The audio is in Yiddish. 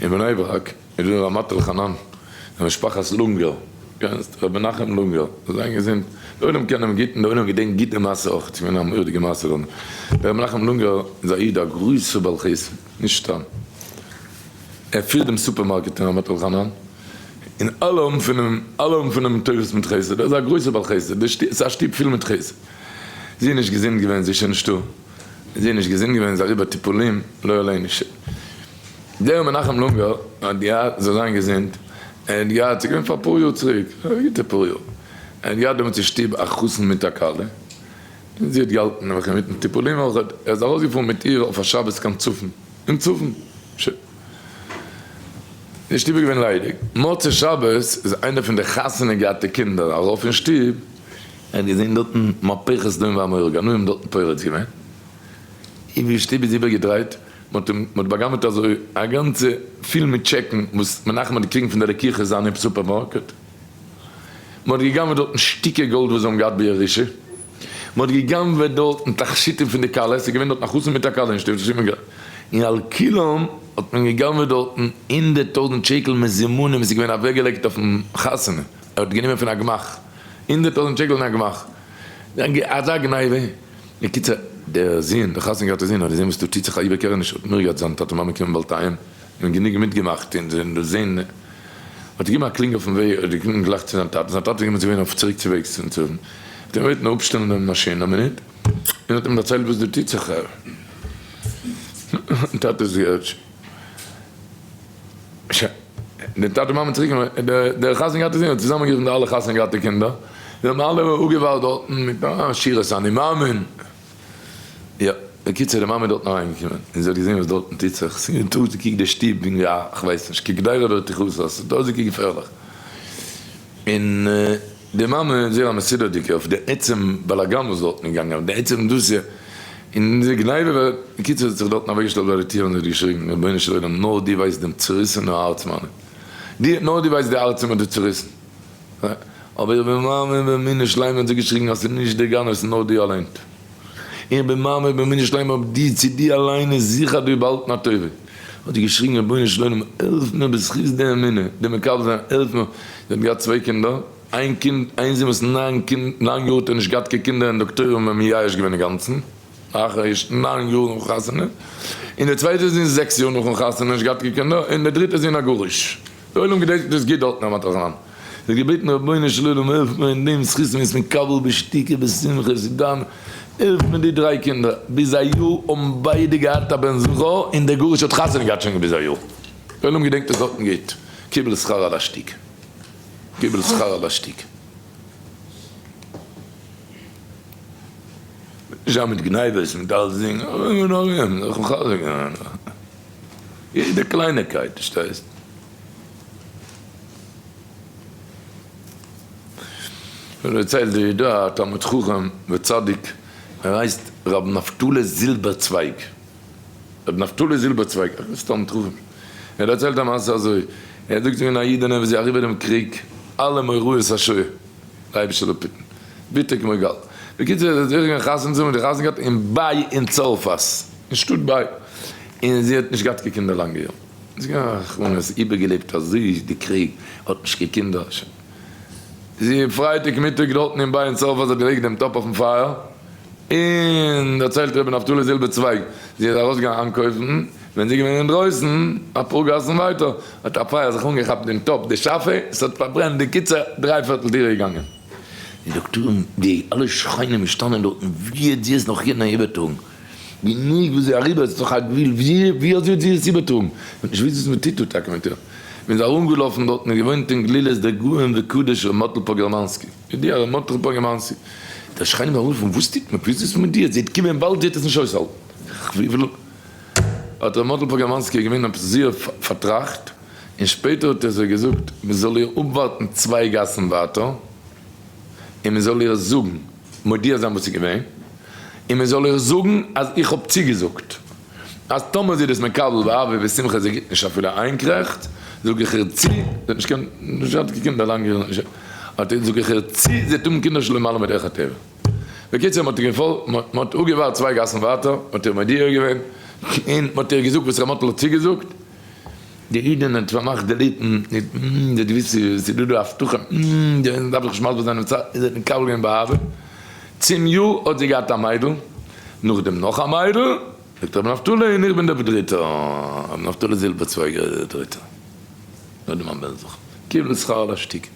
אין בני ברק איז דא רמת אלחנן, די משפחת לונגער, קענסט ר' מנחם לונגער, זאל זיין געזונט, די עולם קען אים גוט און די עולם געדענקט גוט די מעשה אויך, ס'איז געווען א מורא'דיגע מעשה דארט, דער ר' מנחם לונגער איז א איד א גרויסער בעל חסד, נישט סתם, ער פירט דעם סופערמארקעט אין רמת אלחנן, און אלע האבן פון אים, אלע האבן פון אים טובות מיט חסד, ער איז א גרויסער בעל חסד, די שטוב, ס'איז א שטוב פול מיט חסד, זי איז נישט געזונט געווען, זי איז שוין נישטא, זי איז נישט געזונט געווען, זי איז אריבער טיפולים, לא עלינו. דער מנחם לונגער האט געהאט, זאל זיין געזונט, ער האט געהאט, ס'איז געווען פאר אפאר יאר צוריק, א גוטע פאר יאר, ער האט געהאט דעמאלטס אין שטוב א חתן מיט א כלה, און זי האט געהאלטן נעבעך אינמיטן טיפולים אויך, ער איז ארויסגעפארן מיט איר אויף א שבת קיין צפון, אין צפון, שוין, די שטוב איז געווען ליידיג, מוצאי שבת איז איינער פון די חתונה געהאטע קינדער ארויף אין שטוב, ער האט געזען דארטן מהפכת סדום ועמורה, גנבים דארטן פורץ געווען, און די שטוב איז איבערגעדרייט, מען האט אים, מען האט בא'גנב'עט אזוי א גאנצע פיל מיט טשעקן וואס מנחם האט געקריגן פון די לקוחות זיינע אין סופערמארקעט, מען האט גע'גנב'עט דארטן שטיקער גאלד וואס זיי האבן געהאט בירושה, מען האט גע'גנב'עט דארטן תכשיטים פון די כלה, ס'איז געווען דארטן א חתן מיט א כלה אין שטוב, און על כולם האט מען גע'גנב'עט דארטן 100,000 שקל מזומנים וואס איז געווען אוועקגעלייגט אויפן חתונה, ער האט גענומען פון א גמח, 100,000 שקל אין א גמח, אזא גניבה. בקיצור, דער זון, דער חתן געהאטע זון, האט געזען וואס דא טוט זיך א איבערקערעניש, האט מורא געהאט זיין טאטע מאמע קומען באלד אהיים, און גענוג מיטגעמאכט, און דאס זען, האט ער געגעבן א קלינג אויפן וועג, האט געקלינגט גלייך צו זיין טאטן, זיין טאטע איז געווען געווען אויף צוריק צו וועגס צום צפון, האט אים געבעטן אפשטעלן דעם מאשין א מינוט, און האט אים דערציילט וואס דא טוט זיך, דער טאטע איז געהערט. שוין, די טאטע מאמע צוריק, דער חתן געהאטע זון האט צוזאמען גערופן די אלע חתונה געהאטע קינדער, זיי האבן אלע אפגעווארט דארטן מיט א שירת אני מאמין, יא, בקיצור די מאמע איז דארטן אריין געקומען, און זי האט געזען וואס דארטן טוט זיך, ס'איז געווען טויט, זי קוקט די שטוב ווי א, כ'ווייס נישט, כקדירה דרתיחותא, ס'איז דאזיגע געפערליך, און. די מאמע איז זייער א מסודר'דיגע אויף די עצם באלאגאן וואס דארטן איז געגאנגען, אויף די עצם דאס און די גניבה ווער, בקיצור זי האט זיך דארטן אוועקגעשטעלט ביי די טיר און זי האט געשריגן, רבונו של עולם נאר דו ווייסט דעם צוריסענע הארץ מיינע, דו, נאר דו ווייסט די הארץ וואס מען האט דיר צוריסן, אבער איך בין מאמין באמונה שלימה האט זי געשריגן אז ס'איז נישט די גנב ס'איז נאר דו אליין, איך בין מאמין באמונה שלימה אויב דו צו דו אליין איז זיכער אז דו באהאלטן א טובה. האט זי געשריגן רבונו של עולם העלף מיר בזכות די אמונה די מקבל זיין העלף מיר, זי האט געהאט צוויי קינדער, איין קינד איין זון וואס ניין קינד ניין יאר האט ער נישט געהאט קיין קינדער און דאקטוירים האבן אים מייאש געווען אינגאנצן, אחר ערשט ניין יאר נאכן חתונה, און די צווייטע זון זעקס יאר נאכן חתונה נישט געהאט קיין קינדער, און די דריטע זון א גרוש, די עולם געדענקט דאס גוט דארטן אין רמת החנן. זי האט געבעטן רבונו של עולם העלף מיר אין דעם זכות מ'איז מקבל בשתיקה בשמחה ס'איז דיין העלף מיר די דריי קינדער ביז א יאר האבן ביידע געהאט א בן זכר און דער גרוש האט חתונה געהאט שוין ביז א יאר די עולם געדענקט עס דארטן גוט קיבל שכר על השתיקה קיבל שכר על השתיקה. נישט זיין מיט גניבות מיט אלסדינג ארום און ארום זיך מחזק זיין יעדע קלייניקייט פארשטייסט. דערציילט די אידא א תלמיד חכם וצדיק ער הייסט ר' נפתלי זילבערצווייג ר' נפתלי זילבערצווייג א גרויסע תלמיד חכם ער דערציילט א מעשה אזוי ער זאגט ס'געווען א אידענע וואס איז אריבער דעם קריג אלע מאורעות השואה די אייבישטער זאל אפהיטן ביטער כמו גאל בקיצור זי האט זוכה געווען חתונה צו האבן און די חתונה געהאט אין ביי אין צרפת אין שטאט ביי און זי האט נישט געהאט קיין קינדער לאנגע יארן זי איז געווען א רחמנות איבערגעלעבט אזוי די קריג האט נישט קיין קינדער שוין. זי פרייטאג מיטאג דארטן אין ביי אין צרפת האט געלייגט דעם טאפ אויפן פייער, און דערציילט רבי נפתלי זילבערצווייג, זי איז ארויסגעגאנגען איינקויפן, ווען זי איז געווען אינדרויסן אפאר גאסן ווייטער, האט א פייער זיך אנגעכאפט אין טאפ די שאפע, עס האט פארברענט, די קיצור דריי פערטל דירה איז געגאנגען. די דאקטורים, די אלע שכנים געשטאנען דארטן, ווי האט זי עס נאך קענען איבערטראגן? גענוג וואס זי אריבער, עס איז דאך א גבול, ווי אזוי האט זי עס איבערטראגן? מען האט נישט געוואוסט וואס מען טוט דא טאקע מיט איר. מען איז ארומגעלאפן דארטן און געוואוינט אין גלילות דער גאון וקדוש ר' מאטל פאגראמאנסקי, ידוע ר' מאטל פאגראמאנסקי, די שכנים ארומגעלאפן וואס טוט מען, וואס איז מיט דיר, זי וועט קומען באלד זי וועט עס נישט אויסהאלטן, כ'וויל. האט ר' מאטל פאגראמאנסקי געווען עפעס זיער פארטראכט, און שפעטער האט ער זיי געזאגט מען זאל איר אפווארטן צוויי גאסן ווייטער, און מען זאל איר זאגן, מודיע זיין וואס איז געווען, און מען זאל איר זאגן אז איך האב צוגעזאגט אז טאמער זי איז עס מקבל באהבה ובשמחה זי גיט נישט אפילו איין קרעכץ, זאג איך איר צו, זי האט נישט קיין, נישט געהאט קיין קינדער לאנג יארן, האט איר, זאג איך איר צו, זי וועט האבן קינדער שלא למעלה מדרך הטבע. בקיצור מען האט איר געפאלגט, מען האט אפגעווארט צוויי גאסן ווייטער, מען האט איר מודיע געווען, און מען האט איר געזאגט וואס ר' מאטל האט צוגעזאגט. די אידענע האט פארמאכט די ליפן, זי האט געוואוסט ס'איז דא דא א הבטחה, דארף איך נישט מסביר זיין דעם צד, זי האט מקבל געווען באהבה, צום יאר האט זי געהאט א מיידל, נאכדעם נאך א מיידל, זאגט רבי נפתלי, און איך בין דער דריטער, רבי נפתלי זילבערצווייגער איז דער דריטער, נאכדעם מיין בן זכר, קיבלו שכר על השתיקה.